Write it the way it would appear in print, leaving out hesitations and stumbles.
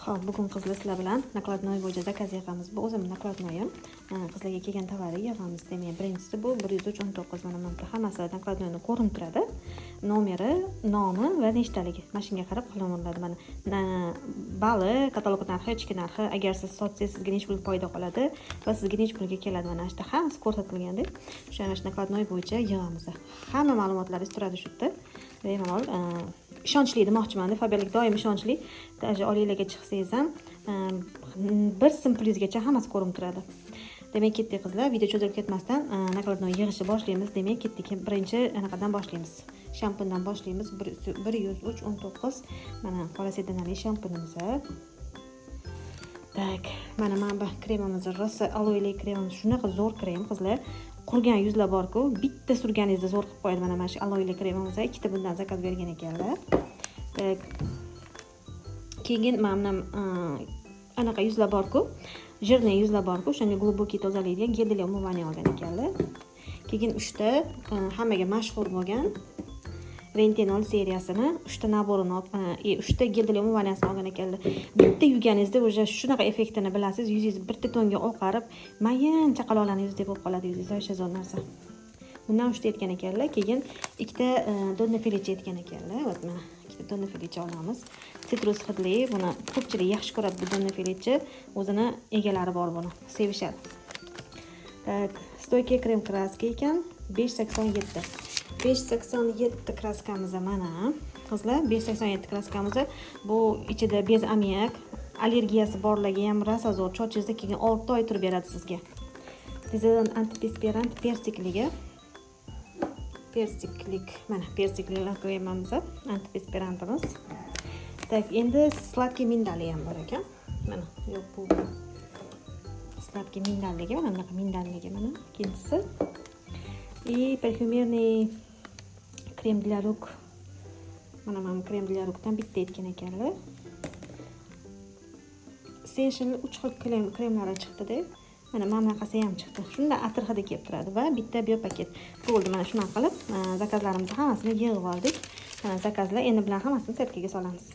Xo'p, bugun, qizlar, sizlar bilan накладной bo'yicha zakaz yig'amiz. Bu o'zim накладной im. Qizlarga kelgan tovarni yig'amiz. Demak, birinchisi bu 103.19. Mana bu hammasi накладной ni ko'rinib turadi. Nomeri, nomi va nechtaligi. Mana shunga qarab qilinadi. Mana bali, katalog narxi, ichki narxi, agar siz sotsangiz, sizga necha pul foyda qoladi va sizga necha pulga keladi. Mana shu yerda hammasi ko'rsatilganda. O'sha mana shu накладной bo'yicha yig'amiz. Hamma ma'lumotlaringiz turadi shu yerda. Bemalol ishonchli demoqchiman. Faberlik doim ishonchli. Даже oyliklarga chiqsangiz ham bir so'm pulingizgacha hammasi ko'rinib turadi. Demak, ketdik, qizlar, video cho'zilib ketmasdan накладной yig'ishni boshlaymiz. Demak, ketdik. Birinchi anaqadan boshlaymiz. Shampundan boshlaymiz. 103.19. Mana qora sedinali shampunimiz. Так, mana bu kremimiz rosa, aloeli kremimiz, shunaqa zo'r krem, qizlar. Qurgan yuzlar borku, bitta surganingizda zo'r qilib qo'yadi. Mana shu aloeli kremimiz, ikkita bundan zakaz bergan ekanlar. Так. Keyin mana bu anaqa yuzlar borku, жирный yuzlar borku, o'shanga глубокий tozalaydigan гель для умывания olgan ekanlar. Keyin uchta hammaga mashhur bo'lgan Retinol seriyasini uchta набор ini, uchta гель для умывания sini olgan ekanlar. Bitta yuvganingizda уже shunaqa effektini bilasiz, yuzingiz bitta tonga oqarib, mayin chaqaloqlarni yuzidek bo'lib qoladi yuzingiz. Вообще zo'r narsa. Bundan uchta aytgan ekanlar. Keyin ikkita Donna Felice aytgan ekanlar. Вот mana ikkita Donna Felice olamiz. Sitrus hidli, buni ko'pchilik yaxshi ko'radi bu Donna Felice. O'zini egalari bor, buni sevishadi. Так, стойкий krem краска ekan, 5.87. 5.87 краска miz mana. Qizlar, 5.87 краска miz, bu ichida без аммиак, allergiyasi borlarga ham rosa zo'r. Sochingizda keyin 6 oy turib beradi sizga. Dezodorant antiperspirant persikligi. Persiklik, mana persikli kremimiz, antiperspirantimiz. Так, endi сладкий миндаль i ham bor ekan. Mana, yo'q, bu сладкий миндаль ligi, mana bunaqa миндаль ligi, mana ikkinchisi. И парфюмерный крем для рук. Mana bu крем для рук dan bitta aytgan ekanlar. Essential uch xil kremlari chiqdi-da. Mana bunaqasi ham chiqdi. Shunda atir hidi kelib turadi va bitta biopaket. Bo'ldi, mana shunaqa qilib zakazlarimizni hammasini yig'ib oldik. Mana zakazlar, endi bilan hammasini сетка ga solamiz.